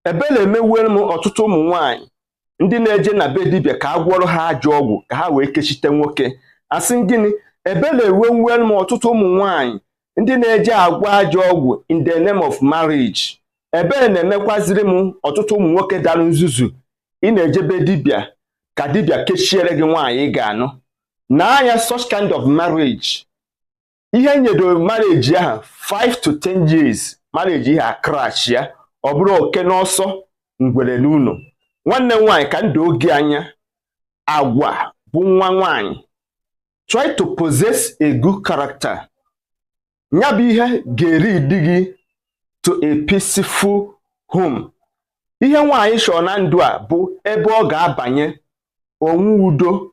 Ebere emewere m ọtụtụ ụmụ nwaanyị ndị na-eje na be dibịa ka a gwọrọ ha ajọ ọgwụ ka ha wee kechite nwoke. Asị gịnị? Ebere ewewere m ọtụtụ ụmụ nwaanyị ndị na-eje agwọ ajọ ọgwụ in the name of marriage. Ebere na-emekwaziri m ọtụtụ ụmụ nwoke dara nzuzu ị na-ejebe dibịa ka dibịa kechiere gị nwaanyị ị ga-anụ. Na-anya such kind of marriage, ihe nyedo marriage ahụ 5 to 10 years, marriage ihe a crash ya, ọ bụrụ oke n'ọsọ ngwere n'ụlọ. Nwanne m nwaanyị, ka ndụ oge anya agwa bụ nwa nwaanyị, try to possess a good character. Ya bụ ihe ga-eri di gị to a peaceful home. Ihe nwaanyị chọrọ na ndụ a bụ ebe ọ ga-abanye onwe udo,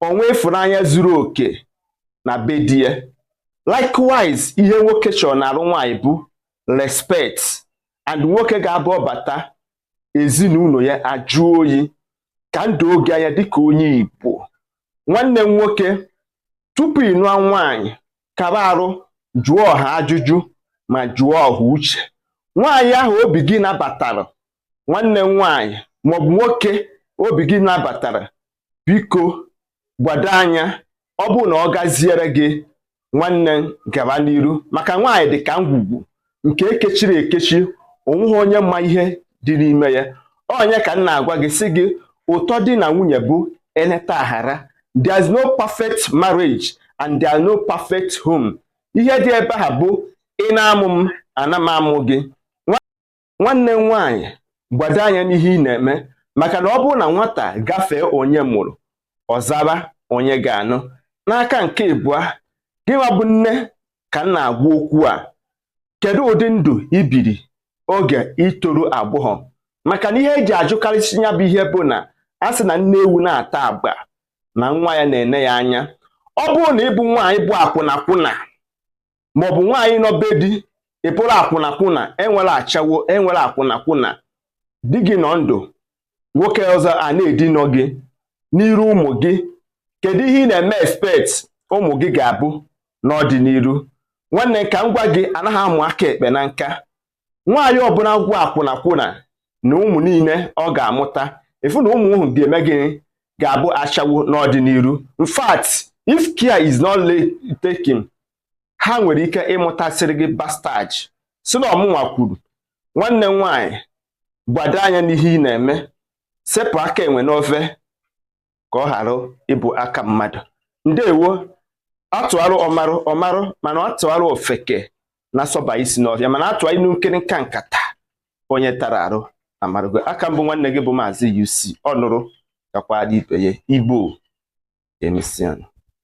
onwe ịfụnanya zuru oke na be di ya. Likewise, ihe nwoke chọrọ na-arụ nwaanyị bụ respect, and nwoke ga-abụ ọbata ezinụlọ ya ajụ oyi. Ka ndụ oge anya dịka onye Igbo, nwanne m nwoke, tupu ị nụọ nwaanyị, kaba arụ jụọ ọha ajụjụ ma jụọ ọha uche. Nwaanyị ahụ obi gị nabatara, nwanne m nwaanyị maọbụ nwoke obi gị nabatara, biko gbado anya. Ọ bụrụ na ọ gaziere gị, nwanne m, gaba n'iru, maka nwaanyị dị ka ngwugwu nke ekechiri ekechi, onweghị onye ma ihe dị n'ime ya. Onye ka m na-agwa gị, sị gị ụtọ di na nwunye bụ eneta aghara. There is no perfect marriage and there is no perfect home. Ihe dị ebe a bụ ị na-amụ m, ana m amụ gị. Nwanne m nwaanyị, gbado anya n'ihe ị na-eme, maka na ọ bụrụ na nwata gafee onye mụrụ, ọzaba onye ga-anụ. N'aka nke ịbụa, gịnwa bụ nne ka m na-agwa okwu a, kedu ụdị ndụ ibiri oge itoru agbọghọ? Maka na ihe eji ajụkarịsị ya bụ ihe bụ na a sị na nne ewu na-ata agba na nwa ya na-ene ya anya. Ọ bụrụ na ịbụ nwaanyị bụ akwụnakwụna, maọbụ nwaanyị nọ be di, ị bụrụ akwụnakwụna, enwere achawo, enwere akwụnakwụna, di gị nọ ndụ, nwoke ọzọ a na-edinọ gị n'iru ụmụ gị, kedu ihe ị na-eme expect ụmụ gị ga-abụ n'ọdịnihu? Nwanne, ka m gwa gị, anaghị amụ aka ekpe na nka. Nwaanyị ọbụla gwụ akwụnakwụna na ụmụ niile ọ ga-amụta, ịfụ na ụmụ ụhụ ga-eme gịnị? Ga-abụ achawo n'ọdịnihu. In fact, if care is not taken, ha nwere ike ịmụtasịrị gị bastard. Si na ọmụnwa kwuru. Nwanne m nwaanyị, gbado anya n'ihe ị na-eme, sepụ aka enwe n'ofe ka ọ ghara ịbụ aka mmadụ. Ndewo. Atụarụ ọmarụ ọmarụ, mana atụarụ ofeke na-asọba isi n'ọfịa, mana atụa inu nkịrịnka nkata onye tara arụ amarụgo. Aka mbụ, nwanne gị bụ Maazị UC. Ọ nụrụ kakwa ibe ya. Igbo, emesianụ.